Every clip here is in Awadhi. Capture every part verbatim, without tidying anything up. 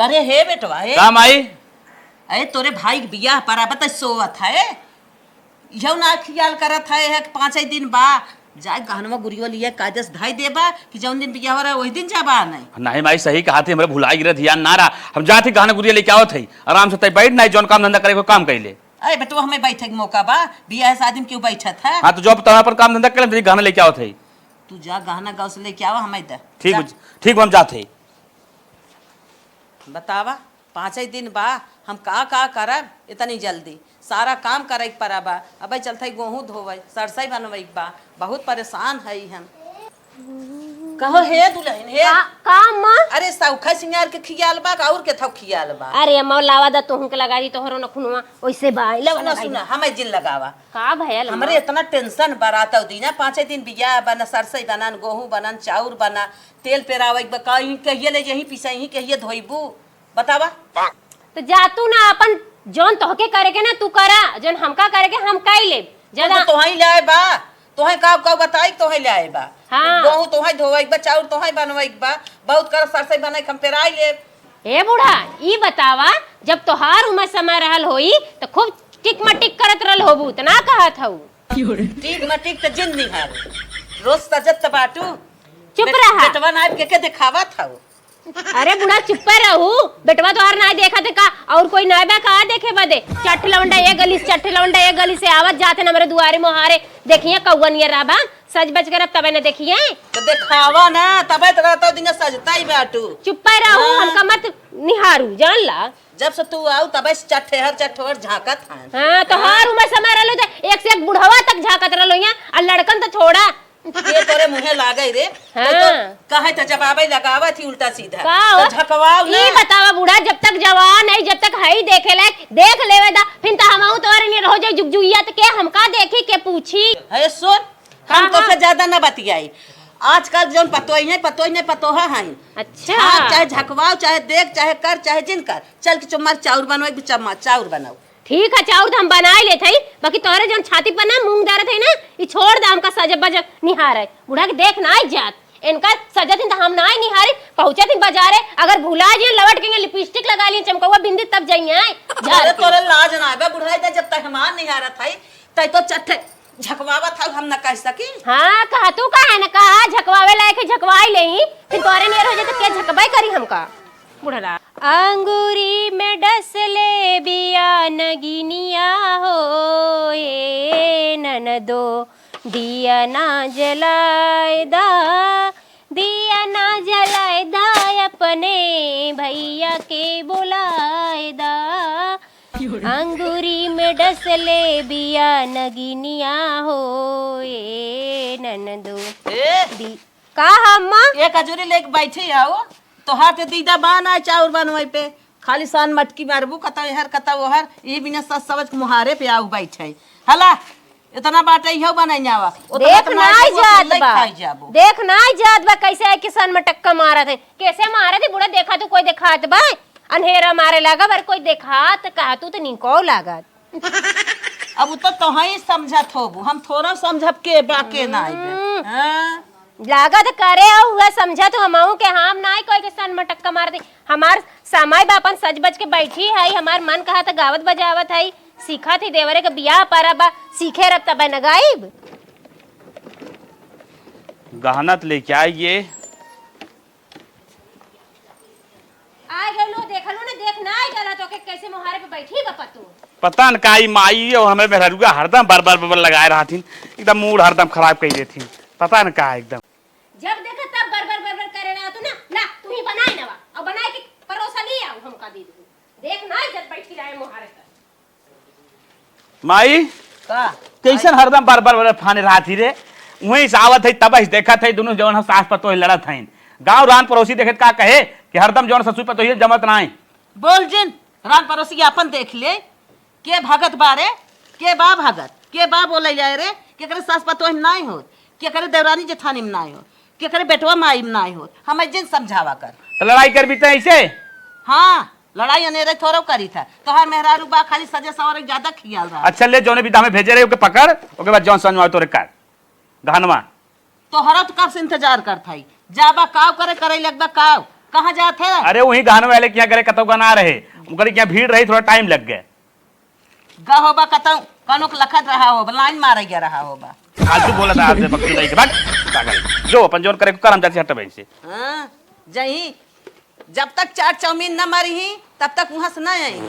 अरे हे बेटवा, हे। का माई? अरे तोरे भाई के बियाह परा बता सोवत है, यहू ना खियाल करत है, है कि पाँचे दिन बा, जाए गहनवा गुरियो लिए कायदे से धई देबा कि जौन दिन बियाह हो रहा वही दिन जाबा नहीं। नहीं माई, सही कहा थी, हमरे भुला गिरे, ध्यान ना रहा। हम जात ही गहना गुरिया लेके आवत है, आराम से तय बैठ, नहीं जौन काम धंधा करे को काम कैले। अरे बेटवा, हमें बैठे के मौका बा, बियाह शादी में क्यों बैठत है? हाँ, तो जो अब तोहरा अपन काम धंधा कर ले, हम गहना लेके आवत है। तू जा गहना गाँव से लेके आवा, हमें दे। ठीक जा। बा, ठीक बा, हम जात है। बतावा, पाँचे दिन बा, हम का का करब इतनी जल्दी? सारा काम करे के पड़ा बा। अबे चलते गोहूँ धोवे, सरसई बनवे के बा, बहुत परेशान है हम। कहो हे दुल्हन हे। का, का अम्मा? अरे सौखा सिंगार के खियाल बा, और के थौ खियाल बा? अरे अम्मा, लावा दा तोहन के लगा दी, तोहरो नखुनवा ओइसे बा। ले सुना, लगाई सुना, दा। हमें जिन लगावा। का भयल अम्मा? हमरे इतना टेंशन बा, रात और दीना, पाँचे दिन बियाह बना, सरसई बना, गोहूँ बना, चाउर बना, तेल पेरावे के बा, का यहीं कहिए ले, यहीं पिसा, यहीं कहिए धोइबू? बतावा। तो जा तू ना, अपन जौन तोहके करे के ना तू करा, जौन हमका करे के हम कई लेब। ज्यादा तो तोहई ले आए बा, तोहई का का बताई, तोहई ले आए बा। हाँ। गोहूँ तोहई धोवे के बा, चाउर तोहई बनवे के बा, बहुत कर सरसई बनाई के हम पेराई लेब। ए बूढ़ा, ई बतावा, जब तोहार उमर समय रहल होई, त खूब टिक मटिक करत रहल होबू, त ना कहत हऊ। टिक मटिक त जिन निहार, रोज सजत त बाटू। चुप बेट-, रहा। बेटवा नाइब के, के देखावत हऊ? अरे बूढ़ा, चुप्पे रहू। बेटवा तोहार नाई देखत है का? और कोई नाई बा का देखे बदे? चट्ठ लवंडा एक गली से, चट्ठ लवंडा एक गली से आवत जात है ना हमरे दुआरे मोहारे। देखिए कौआ नियर रहा बा, सज बज कर अब तबे न देखिए। तो देखावा ना, तबे तो रहता दिन सजता ही बाटू। चुप्पे रहू, हाँ। हमका मत निहारू, जान ला। जब से तू आऊ तबे से चट्ठेहर चट्ठोहर झांकत है। हाँ, तोहार उमर समय रहलो तो एक से एक बुढ़वा तक झांकत रहलो यहाँ, और लड़कन तो छोड़ा। ये तोरे मुँहे लागे रे। हाँ। तो कहे त जवाबे लगावत ही उल्टा सीधा। का हो? तो झकवाओ ना। ई बतावा बूढ़ा, जब तक जवान है, जब तक है ही देखे लायक, देख लेवे दा, फिर त हमहू तोरे नियर हो जाई जुगजुगिया, त के हमका देखी, के पूछी? हे सुन, हम हाँ, तोसे हाँ। ज्यादा ना बतियाई। आजकल जौन पतोही है, पतोही नहीं, पतोहा है। अच्छा। हाँ, चाहे झकवाओ, चाहे देख, चाहे कर, चाहे जिन कर। चल के चुम्मार चाउर बनवाई, चम्मा चाउर बनाओ। ठीक है, चाउर तो हम बनाई लेत हई, बाकी तोहरे जौन छाती पर ना मूंग डारत हई ना, ई छोड़ दे, हमका सजब बजब निहारे। बूढ़ा के देख नाई जात, इनका सजत ही तो हम नाई निहारे, पहुँचत ही बाजारे, अगर भुला जाए, लवट के यहाँ लिपस्टिक लगा लिए, चमकौआ बिंदी, तब जाइए आए, झाड़ अरे के। तोरे लाज ना आवे, बुढ़ाई दे, जब तक हमार निहारत हई, तै तो चट्ठे झकवावत हऊ, हम न कह सकी। हाँ, कहा तू काहे न कहा, झकवावे लायक है, झकवाई लेही, फिर तोहरे नियर हो जाए तो के झकबे करी हमका? बुढ़ला। अंगूरी में डसले बिया नगिनिया हो, ए ननदो, दिया ना जलाए दा, दिया ना जलाए दा, अपने भैया के बुलाए दा। अंगूरी में डसले बिया नगिनिया हो, ए ननदो। ए, दी-, का अम्मा? एक अजूरी लेके बैठी आओ, तोहार ते दीदा बा ना चाउर बनवाई पे, खाली सान मटकी मारबू, कतौ एहर, कतौ ओहर, ई बिना सस सवज के मुहारे पे आउ बैठे। हला, इतना बाटे इहो बनाई जावा, उतना देख तो ना नाई जात बा, खाई जाबो। देख नाई जात बा, कैसे है किसान में टक्का मारत है, कैसे मारत है बूढ़ा, देखा तू कोई देखात बा, अंधेरा मारे लागा, बर कोई देखात, कहा तू तो निको लागत। अब उ तो तोहई समझत होबू, हम थोड़ा समझब के बा के नाई बे। हम्म। हाँ? लागत करे अउ उहे समझत हमहू के हम नाई कोई के सन मटक्का मार दी। हमार समय बा अपन सज बज के बैठी है, हमार मन कहा त गावत बजावत है, सीखत ही देवरे के बियाह परब बा, सीखे रब तबे न गाइब। गहना त लेके आई ये। आ गइलो, देखलू ना, देख ना आई गला तो के कैसे मोहारे पे बैठी बा पतू। पता न का ई माई और हमरे मेहरारू का हरदम बर बर बर बर लगाए रहथिन, एकदम मूड हरदम खराब कई देथिन। पता न का एकदम। जब देखा तब बर बर बर बर करे रहा तू ना, ला तू ही बनाए ना बा, और बनाए के परोसा ले आओ हमका दे दू। देख ना आई जब बैठी रहे मोहारे पे। माई, का? कैसन हरदम बर बर बर फाने रहत ही रे? वहीं से आवत है, तब से देखत है, दोनों जवन सास पतोह लड़त हैं। गांव रान पड़ोसी देखत का कहे कि हरदम जवन ससुर पतोह जमत नाई। बोल जिन, रान पड़ोसी के अपन देख ले। के भगत बारे, के बा भगत, के बा बोले जाए रे, केकरे सास पतोह में नाई होत, केकरे देवरानी जेठानी में नाई होत, केकरे बेटवा माई में नाई होत, हमें जिन समझावा कर। तो लड़ाई करबी त ऐसे? हाँ। लड़ाई अनेरे थोड़ो करी था। तोहार मेहरारू बा खाली सजे सवरे के ज्यादा खियाल रहा। अच्छा ले, जौने विधा में भेजे रहे ओके पकड़, ओके बाद जौन समझ में आवे तोरे कर। गहनवा। तोहरा तो कब से इंतजार करत हई। जाबा काव करे, करे लगबा काव। कहाँ जात है? अरे, वहीं गहनवे वाले के यहाँ गए, कतौ का ना रहे, उनकर यहाँ भीड़ रही, थोड़ा टाइम लग गए। गा होबा कतौ, कनो के लखत रहा होबा, लाइन मारे गया रहा होबा। फालतू बोला था आपसे, बकरी नहीं के, भाग, पागल। जो अपन जोन करे को कर, हम जाते हटबे इनसे। हाँ, जही, जब तक चाट चाउमीन न मरी ही, तब तक वहाँ से न आई।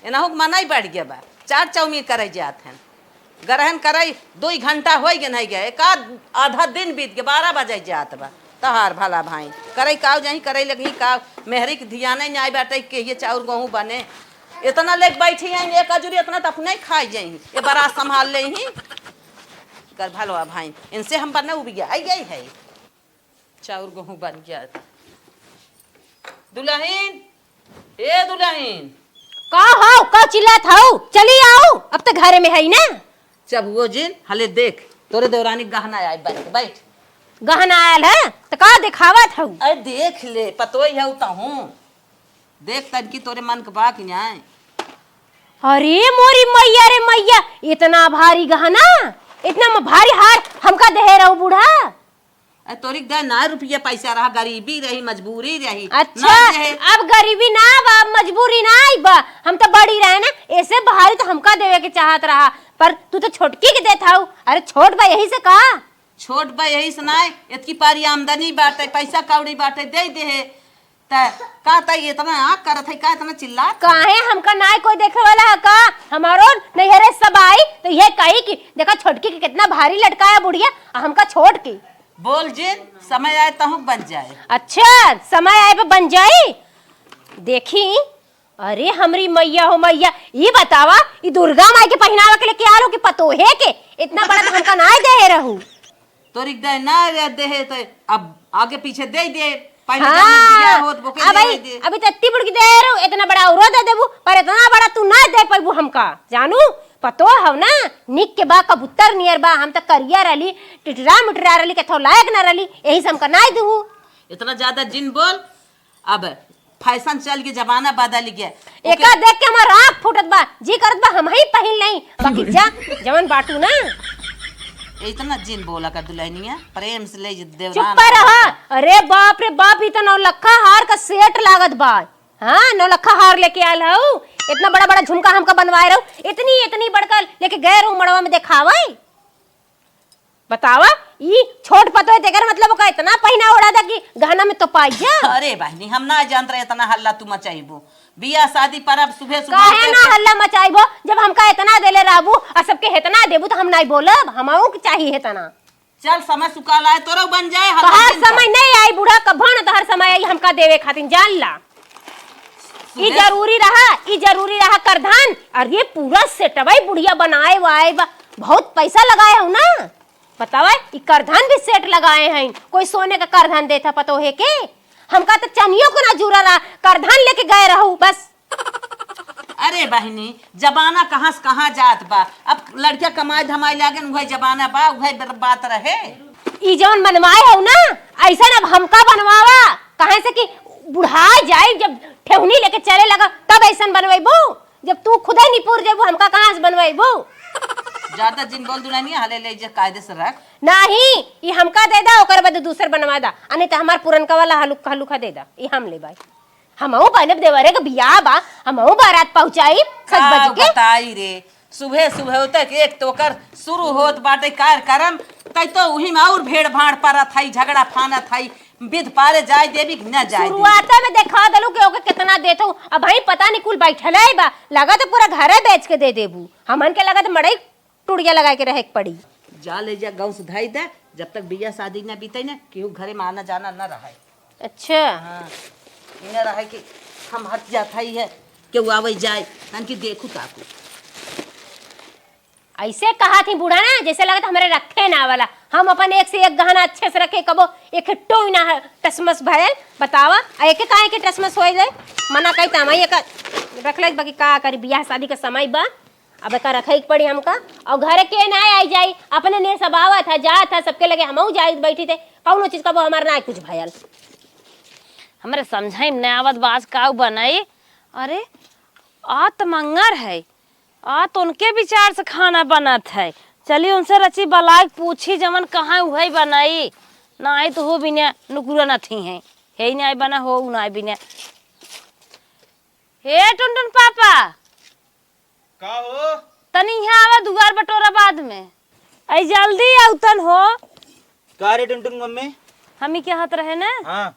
एनाहू के मना ही बढ़ गया बा, चाट चाउमीन करे जात हैं। गरहन करई दुई घंटा होई गे नहीं गए, एक आध, आधा दिन बीत गे, बारह बजे जात बा। तहार भला भाई, करई काव जाही, करई लगही काव, मेहरी के धियाने न्याय बाटे के ये चाउर गहूँ बने। इतना लेके बैठी हैं, एक अजूरी इतना त अपने खाई जाही, ये बरात संभाल लेही। कर भलवा भाई, इनसे हम बने उबिया आई गई है। चाउर गहूँ बन जात। दुलहिन, ए दुलहिन। का हौ, का चिल्लात हौ? चली आऊ, अब त घरे में है ना। जब वो जिन, हले देख, तोरे देवरानी गहना आए बन के, बैठ। गहना आयल है, त का देखावत हौ? अरे देख ले, पतोई हौ तहूँ। देख तनकी तोरे मन के बा कि नाय। अरे मोरी मैया रे मैया, इतना भारी गहना, इतना म-, भारी हार हमका देहे रहू बूढ़ा? अरे तोरी के दे ना रुपया पैसा रहा, गरीबी रही, मजबूरी रही, अच्छा, ना देहे। अब गरीबी ना बा, अब मजबूरी ना आई बा, हम तो बड़ी रहे ना, ऐसे भारी तो हमका देवे के चाहत रहा, पर तू तो छोटकी के देत हऊ। अरे छोट बा यही से का? छोट बा यही से ना, इतकी पारी आमदनी बाटे, पैसा कौड़ी बाटे, दे देहे। त का त इतना आँख करत है, का इतना चिल्लात? काहे हमका नाय कोई देखे वाला है का? हमारो नैहरे सब आई त ये कही कि देखा छोटकी के कितना भारी लटकाया बुढ़िया, आ हमका छोट की। बोल जिन, समय आए तहूँ बन जाए। अच्छा, समय आए पे बन जाई। देखी, अरे हमरी मैया हो मैया, ई बतावा, ई दुर्गा माई के पहिनावे के लेके आलो कि पतोहे के? इतना बड़ा त हमका नाय देहे रहू। तोरी के दे ना रे देहे त अब आगे पीछे दे दे। पहले हाँ, जब बियाह होत बोके अब दे आई, दे। अभी त इतनी बड़की दे रहू, इतना बड़ा औरो दे देबू, पर इतना बड़ा तू ना दे पैबू हमका। जानू, पतो हव ना, निक के बा, कबूतर नियर बा, हम त करिया रहली, टिटरा मिटरा रहली, कथो लायक ना रहली, यही से हमका ना देहू। इतना ज्यादा जिन बोल, अब फैशन चल के जमाना बदल गया। एका देख के हमार आँख फूटत बा, जी करत बा हम ही पहिन नहीं, बाकी जा जवन बाटू ना। इतना जिन बोला कर दुल्हनिया, प्रेम से ले जे देवरान चुप रहा। अरे बाप रे बाप, ई तो नौलखा हार का सेट लागत बा। हाँ, नौलखा हार लेके आयल हऊ, इतना बड़ा बड़ा झुमका हमका बनवाए रहू, इतनी इतनी बड़का लेके गए रहू मड़वा में देखावे। बतावा, ई छोट पतोह, तेकर मतलब ओका इतना पहिना ओढ़ा दा कि गहना में तो पाई जा। अरे बहिनी, हम ना जानत रहे इतना हल्ला तू मचाइबू। बियाह शादी पर अब सुबह सुबह काहे ना हल्ला मचाइबो? जब हमका इतना देले रहबू और सबके इतना देबू तो हम नहीं बोलब, हमहू के चाहिए इतना। चल समय सुकाल आए तोरो बन जाए, हल्ला तोहार जिन कर। समय नहीं आई बूढ़ा, कभो ना तोहार समय आई हमका देवे खातिर, जान ला। ई सुबह जरूरी रहा, ई जरूरी रहा करधन। अरे पूरा सेटवाई बुढ़िया बनाए वाए बा, बहुत पैसा लगाए हो ना। बतावा, ई करधन भी सेट लगाए हैं, कोई सोने का करधन देता पतोहे के? हमका तो चनियो को ना जूरा रहा, करधन लेके गए रहू बस। अरे बहिनी, जमाना कहाँ से कहाँ जात बा। अब लड़किया कमाए धमाए लागेन, उहे जमाना बा, उहे बर-, बात रहे। ई जवन बनवाए हो ना, ऐसन अब हमका बनवावा, काहे से कि बुढ़ाए जाई, जब ठेहुनी लेके चले लगा, तब ऐसन बनवेबू। जब तू खुदे निपुर जेबू, हमका कहाँ से बनवेबू? ज्यादा जिन बोल दुल्हनिया, हले ले जे कायदे से रख। नाही, ई हमका दे दा, ओकर बाद दूसर बनवा दा। आ नहीं तो हमार पुरनका वाला हलुक, हलुका दे दा, ई हम ले बाई। हमहू बनब, देवरे के बियाह बा, हमहू बारात पहुँचाई, सज का बज के। बताई रे, सुबह सुबह होते कि एक तो ओकर शुरू होत बाटे कार्यक्रम, तै तो उही में और भीड़ भाड़ परत हई, झगड़ा फानत हई, बिध पारे जाए देबी कि न जाए देबी। शुरुआते में देखा देलू कि ओके कितना देत हूँ, अब भाई पता नहीं कुल बैठल है बा, लगा तो पूरा घरे बेच के दे देबू, हमन के लगा तो मड़ई टुड़िया लगाए के रहे के पड़ी। जा ले जा गाँव से धाई दे, जब तक बियाह शादी न बीते न, केहू घरे में आना जाना न रहे। अच्छा। हाँ, ई न रहे कि हम हट जात हई है, केहू आवे जाए, तन की देखू ताकू। ऐसे कहा थी बूढ़ा ना, जैसे लगत हमरे रखे ना वाला। हम अपन एक से एक गहना अच्छे से रखे, कबो एक ठो ही ना है टसमस भयल। बतावा, आ एके काहे के टसमस होए जाए? मना कही त हम एक रख ले, बाकी का करी, बियाह शादी का समय बा। अब एका रखे के पड़ी हमका। और घरे के ना आई जाई, अपने ने सब आवत है, जात है, सबके लगे हमहू जाई बैठी थे, कौनो चीज कबो हमार ना कुछ भयल। हमरे समझाई में ना आवत बा, आज काऊ बनाई। अरे, आज त मंगर है, आज त उनके विचार से खाना बनत है। चली उनसे रची बलाई पूछी, जवन कहाँ उहई बनाई, ना आई तो हो बिना नुकुरा नथी है। हे नाई बना हो, उ नाई बिना। हे टुनटुन पापा, का हो? तनी यहाँ आवा, दुआर बटोरा बाद में। आई जल्दी आउतन हो। का रे टुनटुन मम्मी? हम ही कहत रहे ना, हाँ।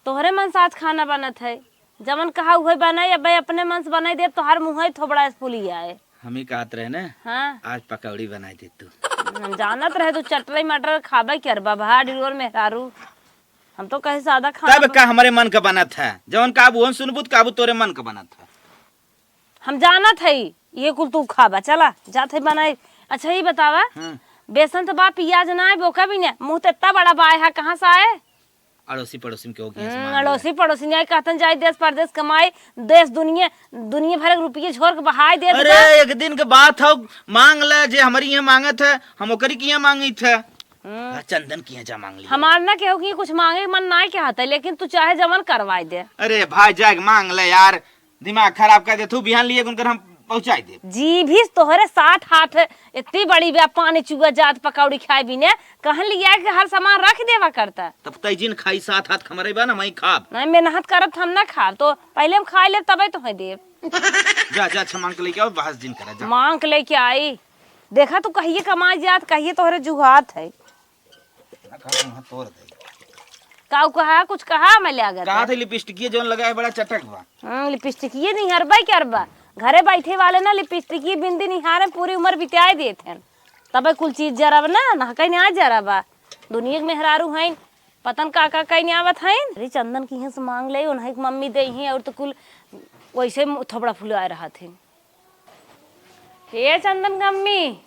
तोहरे मन से आज खाना बनत है, जवन कहा उहे बनाई, अबे अपने मन से बनाई देब, तोहार मुँह है थोबड़ा फुलिया है। हम ही कहत रहे ना, हाँ। आज पकौड़ी बनाई दे तू। हम जानत रहे तू चटरई मटर खाबे करबा, भाड़ डिरोर मेहरारू। हम तो कहे सादा खाना तब ब- का हमरे मन का बनत है, जवन कहबू हम सुनबू, त कहबू तोरे मन का बनत है। हम जानत हई, ये कुल तू खाबा। चला, जात हई बनाई। अच्छा, ये बतावा, हाँ। बेसन तो बा, पियाज ना है, बोका भी ना, मुँह तो इतना बड़ा बाय है, कहाँ से आए? अड़ोसी पड़ोसी में केहू के यहाँ से हम्म, मांग ले। अड़ोसी पड़ोसी नहीं आए, कहतन जाई देश परदेश कमाई, देश दुनिया, दुनिया भर के रुपये झोर के बहाई देत अरे, बा। एक दिन के बात हो, मांग ले, जे हमारी यहाँ मांगत है, हम ओकरी के यहाँ मांगित है। हम्म। हाँ, चंदन के यहाँ जा मांग लिया। हमार ना केहू के कुछ मांगे के मन ना कहत है, लेकिन तू चाहे जवन करवाई दे। अरे भाई, जाके मांग ले यार। दिमाग खराब कर दे तू, बिहान लिए उनकर हम पहुंचाई दे। जी भी तोहरे साथ हाथ इतनी बड़ी बे, पानी चुआ जात पकौड़ी खाए बिने, कहन लिया के हर सामान रख देवा करता। तब तै जिन खाई साथ हाथ खमरे बा ना, मैं खाब। नहीं, मेहनत करब त हम ना खाब, तो पहले हम खाई लेब तबे तोहे देब। जा, जा, अच्छा मांग के लेके आओ, बहस जिन करा, जा। मांग के लेके आई। देखा तू कहिए कमाई जात, कहिए तोहरे जुगात है। ना कहा, मुँह तोड़ दे। का उ कहा, कुछ कहा मैं ले अगर कहा थे लिपस्टिकिया जौन लगाए बड़ा चटक बा। हम्म, लिपस्टिकिये निहारबे करबा। घरे बैठे वाले ना लिपस्टिकिये बिंदी निहारे पूरी उम्र बिताए देत हैं। तबे कुल चीज जरब ना, ना कहीं ना जरबा। दुनिया के मेहरारू हैं, पतन का का कहीं आवत हैं। अरे चंदन की यहाँ से मांग ले, उन्हें के मम्मी दे हैं और तो कुल वैसे मु-, थोबड़ा फुलाए रहत हैं। हे चंदन के मम्मी,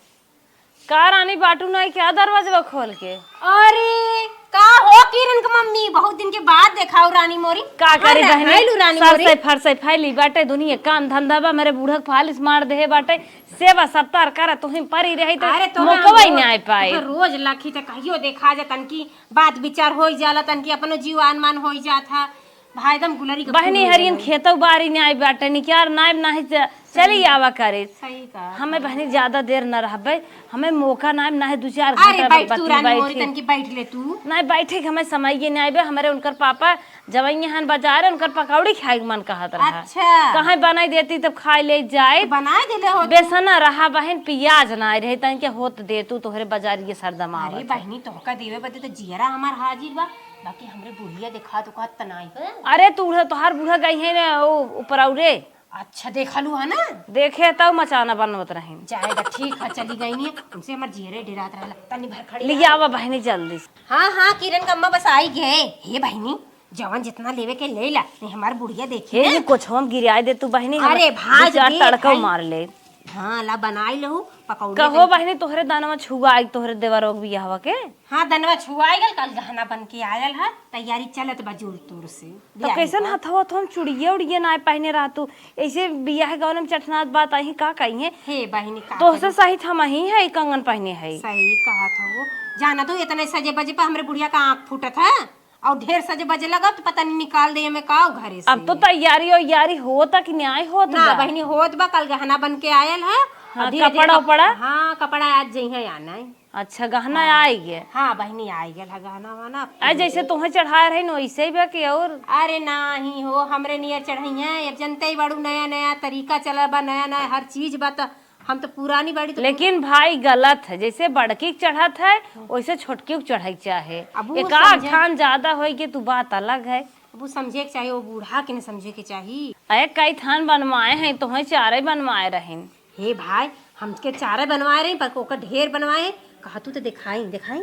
का रानी बाटू नाई क्या दरवाजवा खोल के? अरे, का हो किरण के मम्मी, बहुत दिन के बाद देखाऊ रानी मोरी। का करी हाँ, बहनी, आइलू रानी मोरी। सरसै फरसै फैली बाटे दुनिया, काम धंधा बा, मेरे बूढ़ा के फालिस मार देहे बाटे, सेवा सत्कार करा, तुहिन परी रही तो अरे, तो मौकवा ही ना आए पाए। तो रोज लखी तो कहियो देखा जा तनकी बात विचार होई जाला, तनकी अपनो जीव आनमान होई जात है। भाई एकदम गुलरी के बहनी फूल हरियन गइल। खेतौ बारी नाई बाटे, निकार नाइब नाहीं च-, चली आवा करे। सही कहा। हमें बहनी ज्यादा देर न रहबे, हमें मौका नाइब नाहीं दू चार अरे घंटा बैठ तू बतिया रानी मोरी बैठी। तनकी बैठ ले तू। नाहीं बैठे के हमें समय ये नाई बे, हमरे उनकर पापा जवैया हन बाजार, उनकर पकौड़ी खाए के मन कहत रहा। अच्छा। कहाँ बनाई देती तब खाए ले जाए। तो बनाए देले हो तू। बेसन रहा बहन, पियाज नाई रहे, तनके होत दे तू तोहरे बाजार ये सरदमा अरे आवत है। बहनी तोहका देवे बदे तो जियरा हमार हाजिर बा। बाकी हमरे बुढ़िया देखा तो कहत त नाई है। अरे तू उहे तोहार बूढ़ा गई है ना, ओ ऊपर औरे। अच्छा, देखलू है ना? देखे तब मचाना बनवत रही। जाए दा, ठीक है, चली गई नहीं, उनसे हमार जियरे डेरात रहला। तनी भर खड़ी लिया आवा बहनी जल्दी से। हाँ, हाँ, किरण का अम्मा बस आई गए। हे बहनी, जवन जितना लेवे के ले ला, नहीं हमार बुढ़िया देखी हे ना। ये कुछ हम गिराए दे तू बहनी, हम अरे भाई, दो चार देख तड़का भाई। मार ले। हाँ, ला बनाई लहू पकौड़ी कहो तनी। बहिनी, तोहरे दानवा छुआ आई, तोहरे देवरोग बियाहवा के। हाँ, दनवा छुआ आई गल, कल गहना बन के आयल है, तैयारी चलत बा जोर तोर से। तो बियाह कैसन का। हथवा तो हम चुड़िया उड़िया ना पहने रहा तू, ऐसे बियाह गवन में चटनात बात आई का कही है? हे बहिनी, का तोहसे करी? सहित हम ही है, कंगन पहने है। सही कहा था वो। जाना तो इतने सजे बजे पर हमरे बुढ़िया का आँख फूटत है। और ढेर सजे बजे लगब तो पता नहीं निकाल दे में का घरे से। अब तो तैयारी और यारी होता कि न्याय होत ना बा? बहिनी, होत बा, कल गहना बन के आयल है। हाँ, और धीरे धीरे कपड़ा कप-, उपड़ा? हाँ, कपड़ा आज जइहे आना है। अच्छा, गहना हाँ। आई गए? हाँ बहिनी, आई गल है गहना वाना। आज जैसे तोहे चढ़ाए रही न वैसे ही बा कि और? अरे नाही हो, हमरे नियर चढ़ई है। अब जनते ही बाड़ू, नया नया तरीका चला बा, नया नया हर चीज बा, तो हम तो पुरानी बाड़ी तो लेकिन भाई गलत है, जैसे बड़की के चढ़त है वैसे छोटकी के चढ़े के चाहे। अब वो एक आध समझे ठान ज्यादा होई के तू बात अलग है। अब वो समझे के चाही, वो बूढ़ा के न समझे के चाही। अरे कई थान बनवाए हैं, तोहे चारे बनवाए रहिन। हे भाई, हमके चारे बनवाए रही पर ओकर ढेर बनवाए। कहा तू तो दिखाई दिखाई।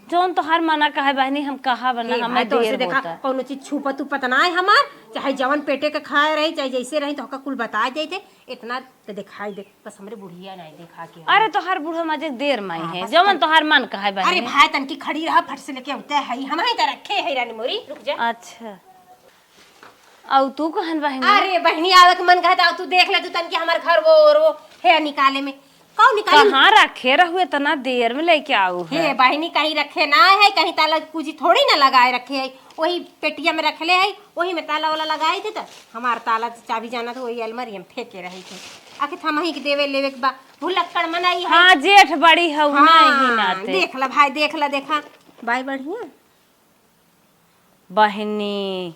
जौन तोहार मना कहे बहनी, हम कहा बना, हे हमें भाई, तो देर देखा होता। कौनो चीज छुपत उपत ना है हमार, चाहे जवन पेटे के खाए रही, चाहे जैसे रही, तो ओका कुल बता जाते। इतना तो दिखाई दे, बस हमरे बुढ़िया नहीं देखा के। अरे तोहार बूढ़ा मजे देर माई हाँ, है, बस जवन तन-, तोहार मन कहे बहनी। अरे भाई, तनकी खड़ी रहा, फट से लेके उठे है, हम ही तो रखे है रानी मोरी, रुक जा। अच्छा, अउ तू कहन बहनी? अरे बहनी, आवे के मन कहता, तू देख ले, तू तनकी हमार घर वो और वो है निकाले में, कौन निकाले? कहाँ रखे रहू इतना देर में लेके आऊ है? हे बहनी, कहीं रखे ना है, कहीं ताला कुछ थोड़ी ना लगाए रखे है, वही पेटिया में रखले है, वही में ताला वाला लगाए थे, तो हमार ताला चाबी जाना तो वही अलमारी में फेंके रहे थे। आखिर हम ही के देवे लेवे के बा, भुलक्कड़ मनई है। हाँ, जेठ बड़ी हऊ ना, हाँ, ही नाते। देख ला भाई, देख ला, देखा, बाई बढ़िया। बहिनी,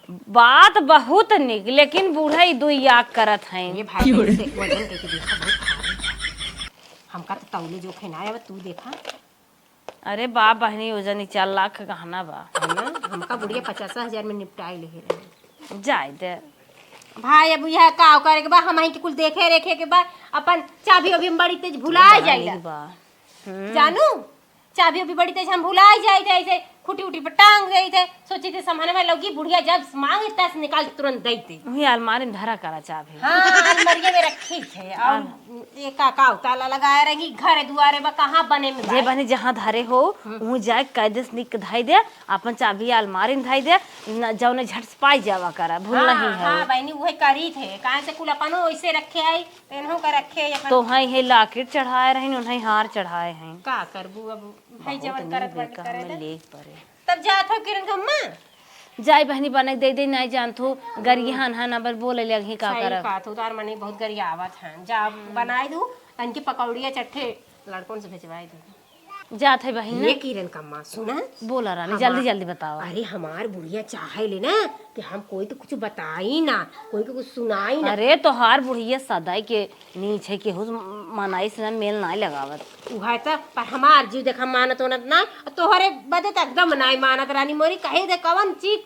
बात बहुत निक, लेकिन बूढ़ा ई दुई याक करत हैं। ये भाई, बहन से वजन करके देखा, बहुत भारी है। हमका तो तौले जोखे ना आवे, तू देखा। अरे बा बहिनी, ओजन ई चार लाख गहना बा। है ना? हमका बुढ़िया पचास हजार में निपटाई लेहे रहे। जाए दे। भाई, अब यह का करे के बा, हम के कुल देखे रेखे के बा, अपन चाभी अभी हम बड़ी तेज भुला जाइला। बा। हम्म। जानू, चाभी अभी बड़ी तेज हम भुला जाई थे, ऐसे खुटी उटी पर टांग गई थे, सोची थे समहनवा लौकी बुढ़िया जब मांगे तस निकाल के तुरंत दई थे। वही अलमारी में धरा करा चाभी। हाँ, अलमारिया में रखी थे। और हाँ। ये का, का ताला लगाए रही, घर दुआरे बा, कहाँ बने में जे बा? बने जहाँ धरे हो, हम्म। वहीं जाए कायदे से निक धई दे, अपन चाभी अलमारी में धई दे, न, जौने झट से पाई जावा करा, भूल हाँ, नहीं है। हाँ, बहनी, उहे करी थे, काहे से कुल अपनो ऐसे रखे आई, तेनहू का रखे आई अपन। तो हैं, हे लाकेट चढ़ाए रही, उन्हें हार चढ़ाए हैं। का करबू अब, भाई बहुत जवन नीक करत बाटे बेका करे हमें दे। लेक परे। तब जात हो किरण का अम्मा? जाई बहनी, बने दे दे, नहीं जानत हो, गरियान है ना, बस बोले लगी का सही करब। बात हो, तार मने बहुत गरियावत हैं। जा बनाई दू, तनकी पकौड़िया चट्ठे लड़कन से भेजवाई दू। जात है बहिन। ये किरण का अम्मा, सुना? बोला रानी, हमार जल्दी जल्दी बतावा। अरे, हमार बुढ़िया चाहे ले ना कि हम कोई के कुछ बताई ना, कोई के कुछ सुनाई ना। अरे, तोहार बुढ़िया सदाई के नीच है, केहू से मनाई से ना मेल नाई लगावत। उहे त, पर हमार जीव देखा मानत ओनत ना, तोहरे बदे त एकदम नाई मानत रानी मोरी, कहे दे कवन चीज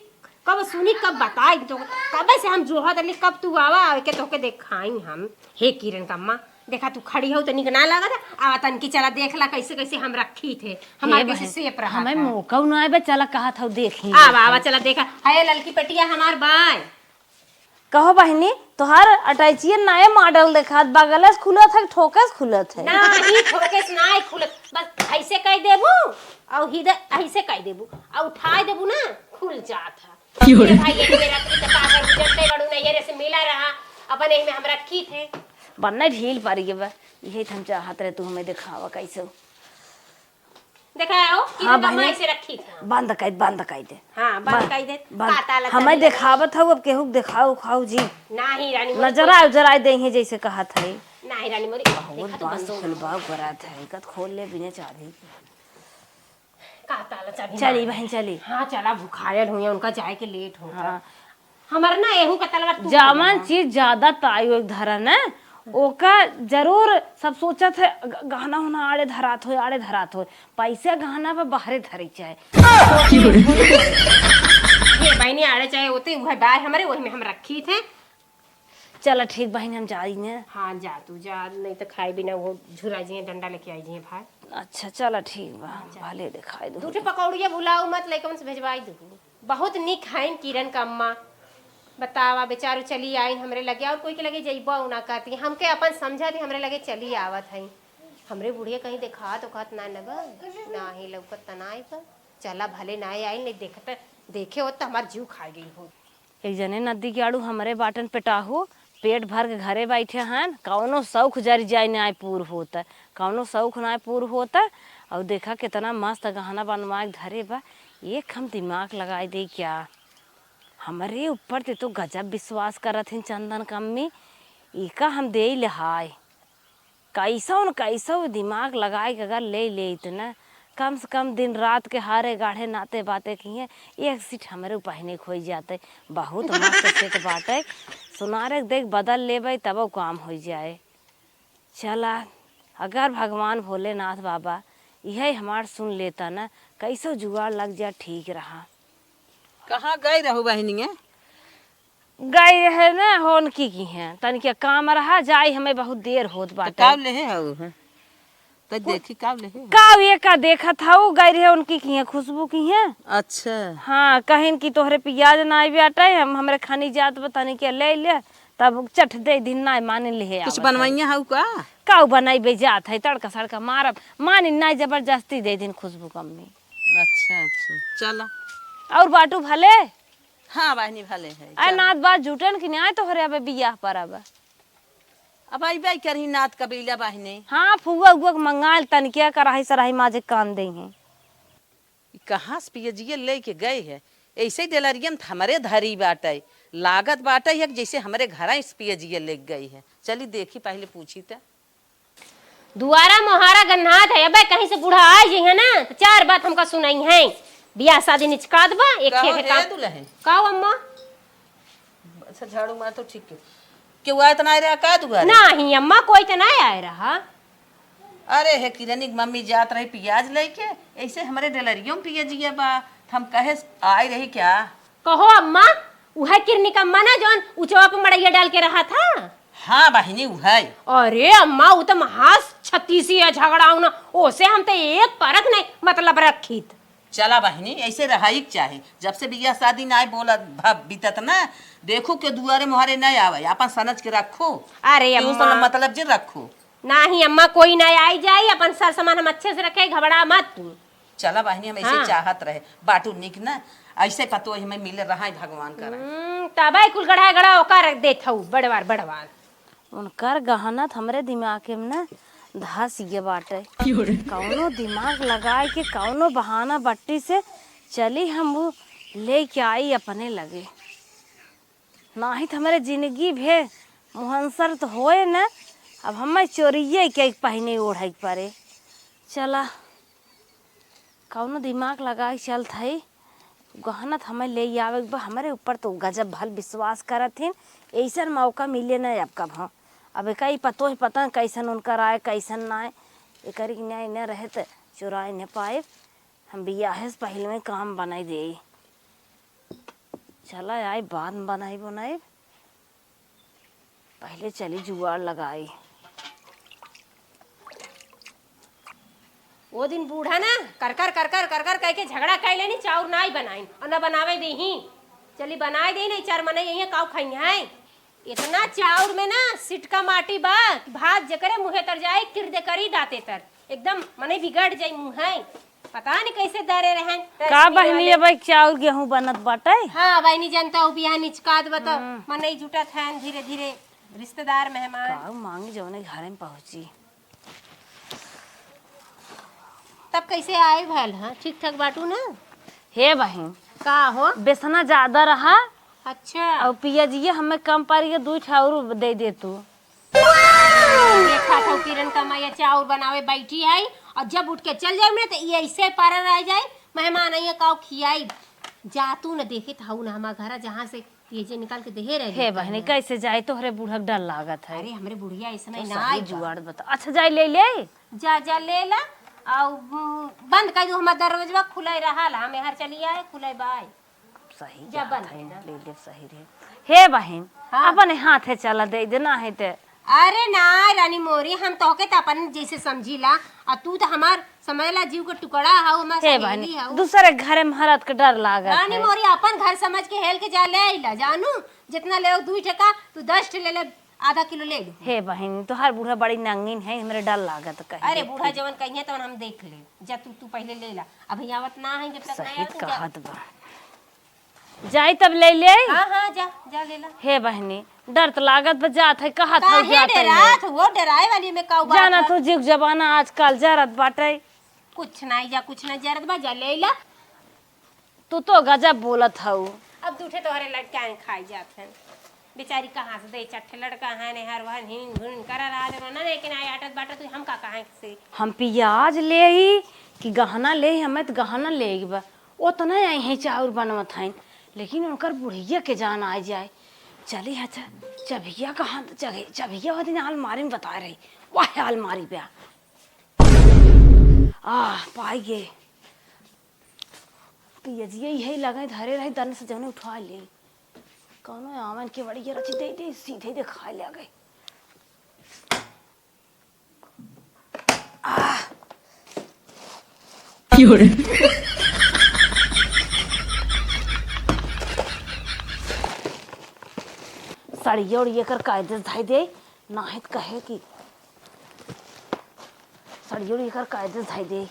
कब सुनी कब बताई तो, कब से हम जोहत रहली कब तू आवा, आवे के तोहके देखाई हम। हे किरण का अम्मा, देखा तू खड़ी हो त निक ना लागत, आवा तनकी चला देख ला कैसे कैसे हम रखी थे, हमार हे कैसे बहिन, सेप रहा हमें था। मौका ना आवे, चला कहत हौ देखी। आवा, आवा, चला देखा, है ललकी पेटिया हमार बाय। कहो बहिनी, तोहार अटैचिए नए मॉडल देखात, बगल से खुलत है, ठोके से खुलत है? नाही, ठोके से नाही खुलत, बस ऐसे कह देबू, और इधर ऐसे कह देबू, और उठाए देबू ना, खुल जात है। क्यों रे? मेरे भाई, ये मेरा की तो पागल गुजरते बड़ू ना, ये रे से मिला रहा, अपन यही में हम रखी थे। बन्ने ढील पड़ गए बा, यही तो हम चाहत रहे, तू हमें दिखावा कैसे। देखाओ, कि हाँ, हम बहिनी। ऐसे रखी था। बंद कर, बंद कर दे। हाँ, बंद बंद, कर दे। बंद। का ताला हमें चाबी लगा? देखावत हऊ, अब केहू के देखाऊ खाऊ जी। नाही, रानी मोरी, नजरा कोई उजराई दे हैं जैसे कहत है। नाही, रानी मोरी, बहुत देखा तो बांस बंद हो गया। खुलबाऊ करत है, कत खोल ले बिना चाबी के। का ताला चाबी चली मार। बहन, चली। हाँ, चला, भुखायल हुई, उनका जाए के लेट होता। हाँ। हमार ना एहू का तलवा टूट जावन गया। चीज ज्यादा ताई ओक धरा न, ओका जरूर सब सोचत है, ग-, गहना उहना आड़े धरात होय, आड़े धरात होय। पैसा गहना बा बहरे धरे चाहे। ये बहनी आड़े चाहे होते, उहे बाय हमरे, वही में हम रखी थे। चला ठीक बहिन, हम जाई ने। हाँ, जा तू जा, नहीं तो खाई बिना वो झुरा जी डंडा लेके आई जी भाई। अच्छा, चला ठीक बा, हाँ, जा। भले दिखाई दो। दू ठे पकौड़िया भुलाऊ मत, लइकन से भेजवाई दू। बहुत निक हइन किरण का अम्मा। बतावा, बेचारू चली आइन हमरे लगे, और कोई के लगे जइबो ना करती। हमके अपन समझा थी, हमरे लगे चली आवत हइन। हमरे बुढ़िया कहीं देखात ओखात ना न बा, ना ही लौकत त नाई बा। चला भले नाई आइन, नहीं देखत, देखे होत त हमार जीव खा गई होत। एक जने नदी के आड़ू हमरे बाटन पेटाहू, पेट भर के घरे बैठे हन, कौनो शौक जरि जाए नाय पूर होत, कौनो शौक नाय पूर होत। और देखा कितना मस्त गहना बनवा के धरे बा, एक हम दिमाग लगाए दे क्या? हमरे ऊपर ते तो गजब विश्वास करत हन चंदन कम्मी, इका हम दे ले हाय। कैसो न कैसो दिमाग लगाए के अगर ले लेइत न, कम से कम दिन रात के हारे गाढ़े नाते बाते किहे, एक सीट हमरे पहने खोई जाते। बहुत मस्त सेट बाटे। सुनारे के देख बदल लेबै तबो काम होइ जाए। चला, अगर भगवान भोलेनाथ बाबा इहे हमार सुन लेता न, कैसो जुगाड़ लग जा, ठीक रहा। कहाँ गई रहू बहिनिया? गई रहे ना, होनकी किहे, तनिके काम रहा, जाई हमें बहुत देर होत तो बाटे। काव लेहे हऊ, हैं? तो कु-, देखी काव लेहे हऊ? काव ये का देखत हऊ, गई रहे उनकी किहे, खुशबू किहे। अच्छा। हाँ, कहिन कि तोहरे पियाज ना आइबे आटे, हम हमरे खानी जात बा, तनिके ले ले, तब चट दे दिन ना मानिन लेहे कुछ आवत है। बनवाइया हऊ का? काव बनइबे जात है, तड़का सड़का मारब, मानिन ना जबरदस्ती दे दिन खुशबू कम्मी। अच्छा, अच्छा, चला। और बाटू भले? हाँ, बहिनी भले है, आय चल। नात बात जुटन कि नाय तोहरे अबे बियाह पर अब? अब अइबे करही नात कबीला बहिनी। हाँ, फुआ उआ के मंगाल तनिकिया कराही सराही माजे काम देइहें। ई कहाँ से पियजिया लेके गए है? ऐसे डेलरिया में त हमरे धरी बाटे। लागत बाटे है कि जैसे हमरे घरा से पियजिया लेके गई है। चली देखी पहले पूछी त। दुआरा मोहारा गन्हात है, अबे कहीं से बूढ़ा आ जइहे ना, तो चार बात हमका सुनाई है। बियाह शादी निचकात बा, एक कहो ठे हे हे काम। दुल्हन। का हो अम्मा? अच्छा, झाड़ू मार तो ठीक के। केहू आए त ना आए रहा का दुआरे? नाही अम्मा, कोई त ना आए रहा। अरे हे किरनी के मम्मी जात रही पियाज लेके, ऐसे हमरे डलरियो में पियजिया बा, त हम कहे आए रही क्या? कहो अम्मा, उहे किरनी का अम्मा ना जौन उचवा पे मड़ैया डाल के रहा था? हाँ बहिनी, उहे। अरे अम्मा, उ त महा छत्तीसी है, झगड़ाऊ ना, ओसे हम त एक परत नहीं मतलब रखीत। चला बहिनी, ऐसे रहाई के चाहे। जब से बियाह शादी नाय बोला भ-, बीतत ना, देखो के दुआरे मुहारे नाय आवे, आपन सनज के रखो। अरे केहू से अम्मा। मतलब जे रखो। नाही अम्मा, कोई ना आई जाई, अपन सर सामान हम अच्छे से रखे, घबरा मत तू। चला बहिनी, हम ऐसे हाँ। चाहत रहे, बाटू निक ना, ऐसे पतो हमें मिले रहा भगवान करे। हम्म, तबे कुल गढ़ा गढ़ा ओकर देत हऊ, बड़वार, बड़वार। उनकर गहना त हमरे दिमाग में न धस गए बाटे। कौनो दिमाग लगाए के कौनो बहाना बट्टी से चली हम उ लेके आई अपने लगे। नाही त हमरे जिंदगी भे मुहंसर त होए न, अब हमें चोरिये के पहिने ओढ़े के पड़े। चला, कौनो दिमाग लगाए के चलत हई। गहना त हमें ले आवे के बा, हमरे ऊपर तो गजब भल विश्वास करत हिन, ऐसन मौका मिले न अब कब। हाँ, अब एका ही पतो है, पता न कैसन उनकर आए, कैसन ना आए। एकरी के न्याय न रहे त चुराए न पाए। हम बियाहे से पहले में काम बनाई दे। चला आई, बाद में बनाई बनाई। पहले चली जुगाड़ लगाई। वो दिन बूढ़ा ना कर कर कर कर कर कर कह के झगड़ा कर लेनी, चाउर नाई बनाइन और ना बनावे देही। चली बनाए देही, नहीं चार मनई यहीं काऊ खाई हैं। इतना चाउर में ना सिटका माटी बा कि भात जेकरे मुँहे तर जाए, किर दे करी दाते तर। एकदम मने बिगड़ जाई मुँह है। पता नहीं कैसे दरे रहन। का बहिनी, अब चाउर गेहूं बनत बाटे? हाँ बहिनी, जनता उ बिहान निचकात बा तो हम्म। मनई जुटत हैं धीरे धीरे, रिश्तेदार मेहमान। का मांगी जौने घरे में पहुंची। तब कैसे आए भल, हाँ? ठीक ठाक बाटू ना? हे बहिन, का हो? बेसना ज्यादा रहा। अच्छा। और पियजिया हमें कम पड़ गया, दू ठे और दे दे तू। देखा था किरण का मैया चाउर बनावे बैठी है और जब उठ के चल जाए ना तो ये ऐसे पड़ा रह जाए, मेहमान आइए काऊ खियाई। जा तू न देखे था ना हमार घर जहाँ से पियजिया निकाल के देहे रहे हे बहनी, कैसे जाए, तोहरे बूढ़ा के डर लागत है। अरे हमरे बुढ़िया ऐसा तो नहीं ना सही आई बा। जुआड़ बता। अच्छा जाए ले ले। जा जा ले ला। आउ, उम, बंद कर दू हमार दरवाजवा, खुले रहा ला, हम यहाँ चली आए, खुले बाय। सही जा कहत बंद है, कर दे। ले ले सही रहे। हे बहिन, हाँ। अपने हाथे चला दे देना है ते। अरे ना रानी मोरी, हम तोहके त अपन जैसे समझीला, आ तू त हमार समझला जीव के टुकड़ा हऊ, हमार हे सहेली बहिनी, हऊ। दूसरे घरे में हरत के डर लागत रानी है। मोरी अपन घर समझ के हेल के जा ले आइला, जानू, जितना ले दुई ठे का, तू दस ठे ले ले, आधा किलो ले लू। हे बहिनी, तोहार बूढ़ा बड़ी नंगीन है, हमरे डर लागत कहीं अरे देख बूढ़ा के। जवन कहिए तवन हम देख ले, जा तू, तू पहले ले ला, अभी आवत ना है, जब तक ना सही आवत जा। कहत बा। जाई तब ले ले आई। हाँ, हाँ, जा, जा ले ला। हे बहिनी, डर त लागत बा, जात है, कहत है, काहे जात है। डेरात हो? डेराए वाली में का बात जाना है? तू जुग जमाना आजकल जरत बाटे। कुछ नहीं जा, कुछ नहीं जरत बा, जा ले ला। तू तो गजब बोलत हऊ। अब दूठे तोहरे लड़का हैं खाई जात हैं। बेचारी कहाँ से दे, चट्ठे लड़का हैं, ने हर वहन हिन घुन करा रहा दे ना, लेकिन आई आटत बाटत तू हम का कहाँ से? हम पियाज ले ही कि गहना ले ही, हमें तो गहना ले ही बा। ओतना आई हैं चाउर बनवत हैं, लेकिन उनकर बुढ़िया के जान आ जाए। चली अच्छा, चभिया कहाँ, चभिया वो दिन आलमारी में बता रही, वह आलमारी पे आ। आ, पाई गे। पियजिया इहे लगे धरे रहे, दन से जौने उठा ले। कौनो आवन के बड़ी रची दे दे, सीधे दिखाए ले गए। आह! की हो रे? साड़िया उड़िया कर कायदे से धई दे, नाहित कहे कि साड़ी उड़ी कर कायदे से धई दे।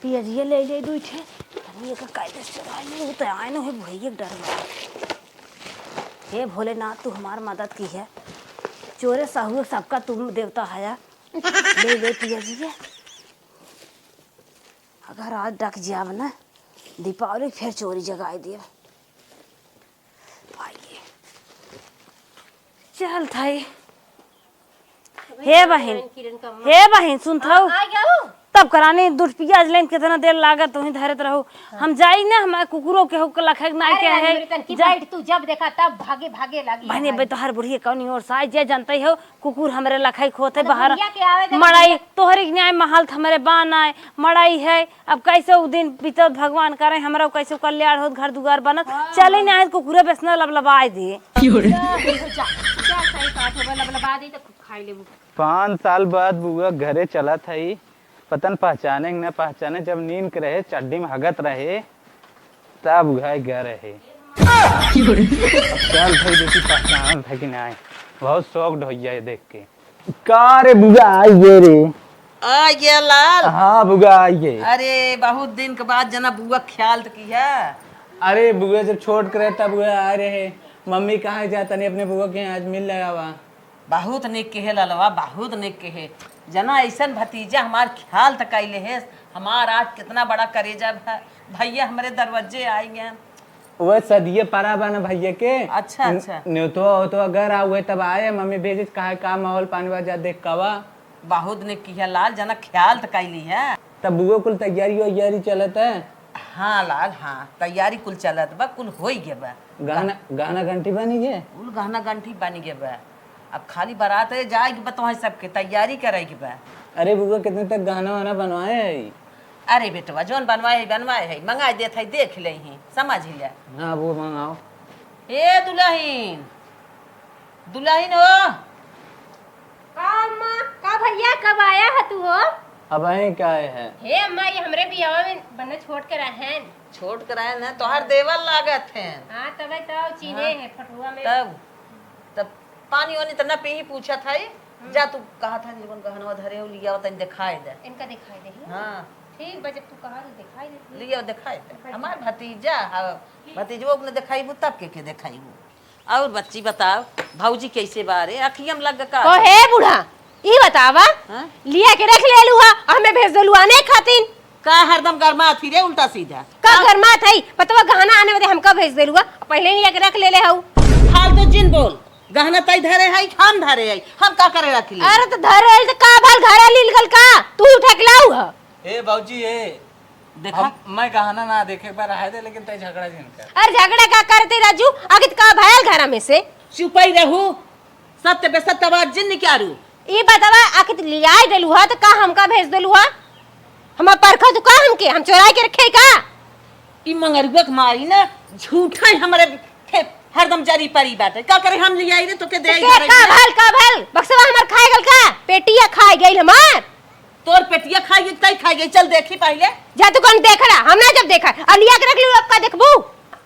पियजिया ले ले दुई ठे, तनी एकर कायदे से चुराई ले, वो तो आए न हो भैया के डर बा। हे भोलेनाथ, तू हमार मदद की है, चोरे साहू सबका तू देवता हया। ले ले पियजिया, अगर आज डक जाब ना, दीपावली के फिर चोरी जगाई देब। आइए। चल थाई। हे बहिन, किरण का अम्मा। हे बहिन, सुनत हऊ? आ, आ गया हो? तब करानी दूध पियाज लेन कितना देर लागत, तुही धरत रहू। हाँ। हम जाई ना, हमारे कुकुरो के हुक लखे के नाई अरे के रानी है। मेरी तन की जा- बैठ, तू जब देखा तब भागे, भागे लागी बहिनी, है। बे तोहर बुढ़िया कौनी ओर से आई, जे जानते हो, कुकुर हमरे लखाई खोते अरे बाहर। बुढ़िया के आवे दे, मड़ाई, बुढ़िया। तोहरे के न्याय महल त हमरे बा नाय, मड़ाई है। अब कैसे उ दिन बीतत भगवान करे, हमरा कैसे कल्याण होत, घर दुआर बनत। हाँ। चले ना है, कुकुरे बेसना लबलबाए दे। जा, जा, जा, सही बात है, लबलबा दे तो खाई लेबू। पाँच साल बाद बुआ घरे चलत हई, पता न पहचाने कि न पहचाने, जब नींद के रहे, चड्डी में हगत रहे, तब उघाई घर रहे। चल भाई, देखी पहचानत है कि नहीं, बहुत शौक ढोइया है देख के। का रे बुआ, आई गे रे? आ गया लाल। हाँ बुआ, आई गे। अरे, बहुत दिन के बाद जना बुआ ख्याल त किहा। अरे बुआ, जब छोट के रहे तब बुआ आए रहे। मम्मी कहाँ जाता नहीं, अपने बुआ के यहाँ आज मिल लगावा। बहुत निक किहे ललवा, बहुत निक किहे। जना अइसन भतीजा हमार ख्याल त कइले हेस, हमार आज कितना बड़ा करेजा भ-, भइया हमरे दरवज्जे आइ गएन। वह सदिये परा बा न भइया के। अच्छा, न-, अच्छा। न्योतवा ओतवा अगर आवे तब आए, मम्मी भेजे, कहा का माहौल पानी बा, जा देख कवा। बहुत निक किहे लाल, जना ख्याल त कइली है। तब बुआ कुल तैयारी वैयारी चलत है? हाँ लाल, हाँ, तैयारी कुल चलत बा, कुल होइ गे बा। गहना, गहना गंठी बनी गे? कुल गहना गंठी बनी गे बा। अब खाली बारात है, जाए के बा, तोहई सबके तैयारी करे के बा। अरे बुआ, कितने तक गहना वहना बनवाए है? अरे बेटवा, जौन बनवाए है, बनवाए है, मंगाए देत है, देख ले ही, समझ ले। हाँ बुआ, मंगाओ। ए दुलहिन, दुलहिन हो। का अम्मा, का भइया, कब आया है तू हो? अबहीं का आए है? हे अम्मा, ये हमरे बियाह में बन्ने छोट के रहेन। छोट के रहेन, तोहार देवर लागत हैं। हाँ, तबे तो चिन्हे हाँ। हैं फोटुआ में। तब, तब पानी वानी त न पीही पूछत है। हम्म। जा तू कहा था जवन गहनवा धरे हो, लिया तनी दिखाई दे। इनका दिखाई दे, हाँ? हाँ। ठीक बा, जब तू कहा तो दिखाई दे। लिया दिखाई दे। बैठ। हमार भतीजा है, भतीजवा के न दिखाईबू तब के के दिखाईबू? और बच्ची बताओ, भौजी कैसे बारे? अखियम लग का? ओ हे बूढ़ा, ई बतावा, हाँ? लिया के रख लेलू हा, हमें भेज देलू आने खातिन। का हरदम गरमात ही रे उल्टा सीधा? का हाँ? गरमात है? पतवा गहना आने बदे हमका भेज देलू हा, पहले ही लिया के रख लेले हऊ। फालतू जिन बोल, गहना तई धरे है, हम धरे है, हम का करे रख ली? अरे तो धरे है तो का भल घरे लील गल का? तू ही उठा के लाऊ हा। ए बाबूजी, ए, देखा? हम, मैं गहना ना देखे, एक बार रहे दे, लेकिन तय झगड़ा जिन कर। अरे झगड़ा का करते राजू? आखिर का भयल घरा में से? चुपई रहू, सत्य बेसत्य बात जिन निकारू। ई बतावा, आखिर लियाई देलू हा, त का हमका भेज देलू हा? हमार परखा तू का हमके, हम चोराई के रखे का? ई मंगरुआ के मारी ना, झूठा ही हमरे फे-, हरदम जरी परी बाटे। का करे हम लियाई रे, तोके दे तो आई के घरे का में। भल, का भल? बक्सवा हमार खाए गल का? पेटिया खाए गइल हमार। तोर पेटिया खाई गई, तई खाई गई। चल देखी पहिले। जा तू कौन देख रहा? हम ना जब देखा। अब लिया के रख लू, अब का देखबू?